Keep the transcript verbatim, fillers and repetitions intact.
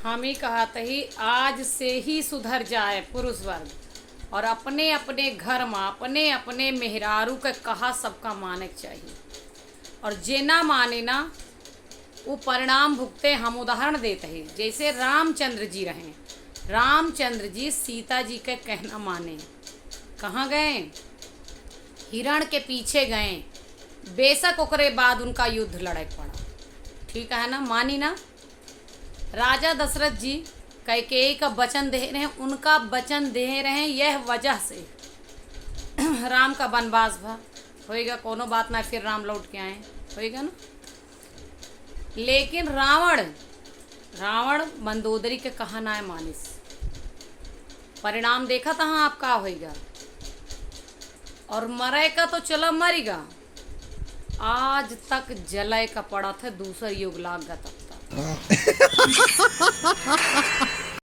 हम ही कहत ही, आज से ही सुधर जाए पुरुष वर्ग और अपने अपने घर मा अपने अपने मेहरारू के कहा सबका माने के चाहिए। और जे ना माने ना, वो परिणाम भुगते। हम उदाहरण देत ही, जैसे रामचंद्र जी रहे, रामचंद्र जी सीता जी के कहना माने, कहाँ गए? हिरण के पीछे गए, बेशक ओकरे बाद उनका युद्ध लड़े के पड़ा, ठीक है ना, मानी ना। राजा दशरथ जी कैकेयी का वचन दे रहे, उनका वचन दे रहे, यह वजह से राम का वनवास भा होइगा, कोनो बात ना, फिर राम लौट के आए, होइगा ना। लेकिन रावण, रावण मंदोदरी के कहा ना मानिस, परिणाम देखा था आप का होइगा। और मरे का तो चला मरिगा, आज तक जलय का पड़ा था, दूसर युग लाग गा तब तक।